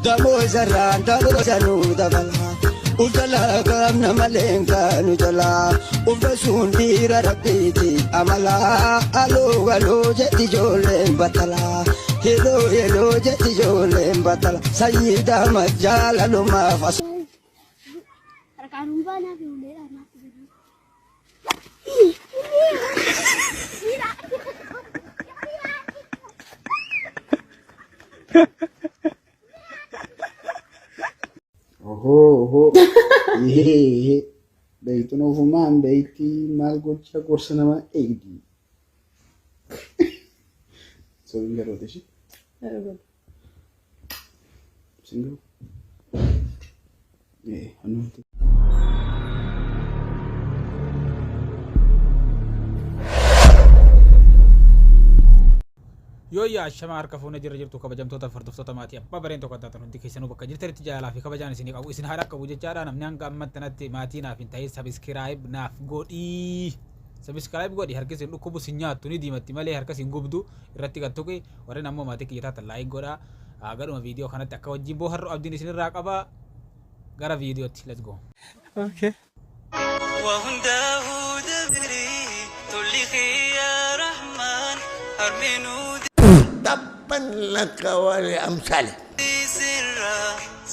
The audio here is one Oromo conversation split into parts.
Damoo sarraan damoo sanuu dabala. Uf jalaa qabna malee hin kaanu jalaa. Uf gasuun dhiira rabbiiti amala. Aloo aloo jetti ijoolleen battala. Heloo heloo jetti ijoolleen battala. Sayyida majaalalumaaf as. Harkaan hunbaa naaf uleedhaan naaf jedhu. Ohoo ohoo ihee ihee beeytuun ofumaan beeytii maal gocha gorsa nama eegdi. Sobiin garoota ishee. Single. Eh, anumti. Yooyyaa ashamaa harka fuune jirra jirtu kabajamtoota fi hordoftoota maatii abbaa bareen tokko taatan hundi keessanuu bakka jirtanitti jaalalaa fi kabajaan isinii qabu isin haa dhaqqabu jechaadha. Namni hanga ammatti tanatti maatii naaf hin ta'in sabiskiraayib naaf godhii, sabiskiraayib godhi. Harki isin dhukkubu sin nyaattu ni diimatti malee harka isin gubdu irratti gad tuqi. Warreen ammoo maatii kiyya taatan like godhaa. Gadhuma viidiyoo kanatti akka wajjin booharru abdiin isinirraa qaba. Gara viidiyootti let's go. Okay. Wahundahu dabri tolli kee yaa rahmaan harmee nuu Tabban laka wa li amsali. deesirra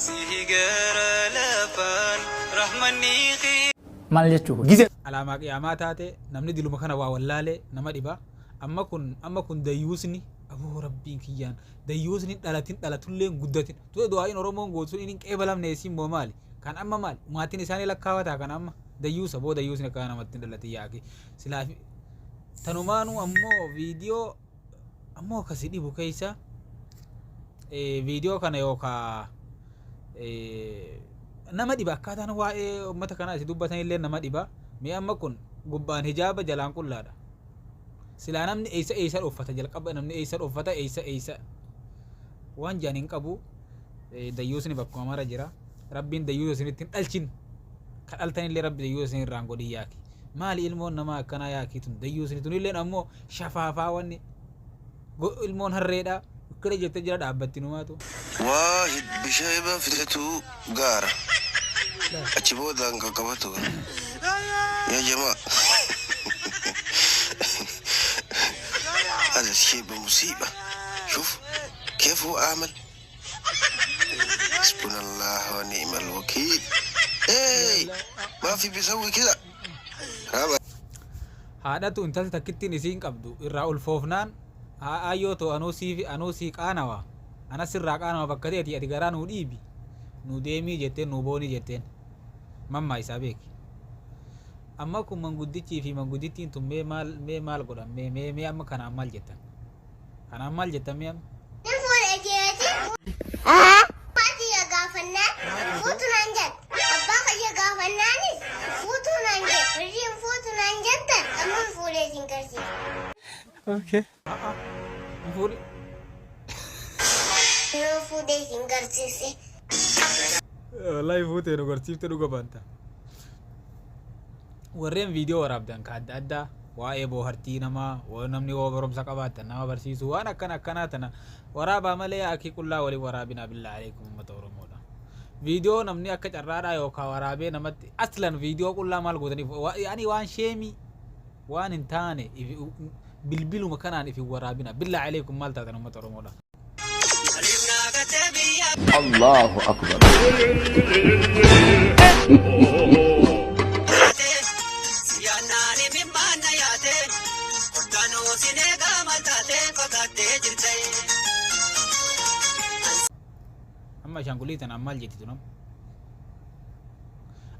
sihi gara lafaan rahmanni kee Maal jechuu kun? Alaamaa qiyaamaa taate namni diluma kana waa wallaale nama dhiba. Amma kun dayyuusni aboo rabbiin kiyyaan dayyuusni dhalatin dhalatullee hin guddatin. Tu'e du'aa'iin Oromoon gootu sun inni hin qeebalamne isiin moo maali? Kan amma maali? Maatiin isaanii lakkaawataa kan amma dayyuusa boo dayyuusni akka namatti hin dhalatin yaaki. Silaa tanumaanuu ammoo viidiyoo ammoo akkasi dhibu keessa viidiyoo kana yookaa nama dhiba, akkaataan waa'ee uummata kanaa itti dubbatan illee nama dhiba. Mee amma kun gubbaan hijaaba jalaan qullaadha. Silaa namni eessa eessa dhoffata jalqaba, namni eessa dhoffata, eessa eessa waan jaan hin qabu. Dayyuusni bakkuma mara jira. Rabbiin dayyuusa isinitti hin dhalchin. Ka dhaltan illee rabbi dayyuusa isin irraan godhin yaaki. Maali ilmoon namaa akkanaa yaakii tun dayyuusni tun illeen ammoo shafaafaa wanni ilmoon harreedha. Akkana jettee jira dhaabbatti numaatu. Waahid bishayba fidetu gaara achi boodaan kan qabatu ya jamaa هذا الشيء بمصيبة، شوف كيف هو عامل. حسبنا الله ونعم الوكيل. ايه ما في بيسوي كده هذا. Haadhatu intalti takkittiin isiin qabdu irraa ulfoofnaan, aayyoo too, anuu sii anuu sii qaanawa, anas irraa qaanawa, bakka ta'eeti ati garaa nuu dhiibi nu deemii jetteen, nuu boonii jetteen mammaa isaa beeki. Amma kun manguddichii fi manguddittiin tun mee maal, mee maal godhan? Mee amma kanaan maal jettan? Kanaan maal jettan mee amma? Nan fuudha jeeti. Abbaa kiyya gaafannaan fuutu naan jedhe. Abbaa kiyya gaafannaanis fuutu naan jedhe. Warri fuutu naan jettan amma fuudhee isin garsiisa. Okay. Hin fuudhi. Nama fuudhee isin garsiise. Wallahi fuutee nu garsiifte dhuga baanta. Warreen viidiyoo waraabdan ka adda addaa waa'ee boohartii namaa waan namni yoo barumsa qabaatan nama barsiisu waan akkana akkanaa tana waraabaa malee akii qullaa waliin waraabinaa, billaa aleekum, uummata Oromoodha. Viidiyoo namni akka carraadhaa yookaan waraabee namatti aslan viidiyoo qullaa maal gootaniif yaani waan sheemii waan hin taane bilbiluma kanaan ifin waraabina, billaa aleekum, maal taatan uummata Oromoodha. الله أكبر. Siyaannaani mimmaanna yaate kottanuu sinee qaama taate fagaattee jirte. Amma ashaangulii tanaan maal jetti tunam?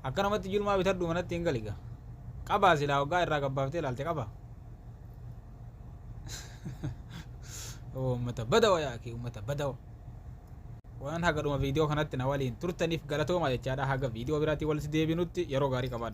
Akkanumatti julmaa bitadhu manatti hin galiga. Qabaa silaa waggaa irraa gabbaaftee ilaalte qaba. Uummata badawa yaakii, uummata badawa. Waan haga dhuma viidiyoo kanatti na waliin turtaniif galatoomaa jechaadha. Haga viidiyoo biraatiin walitti deebinutti yeroo gaarii qabaadha.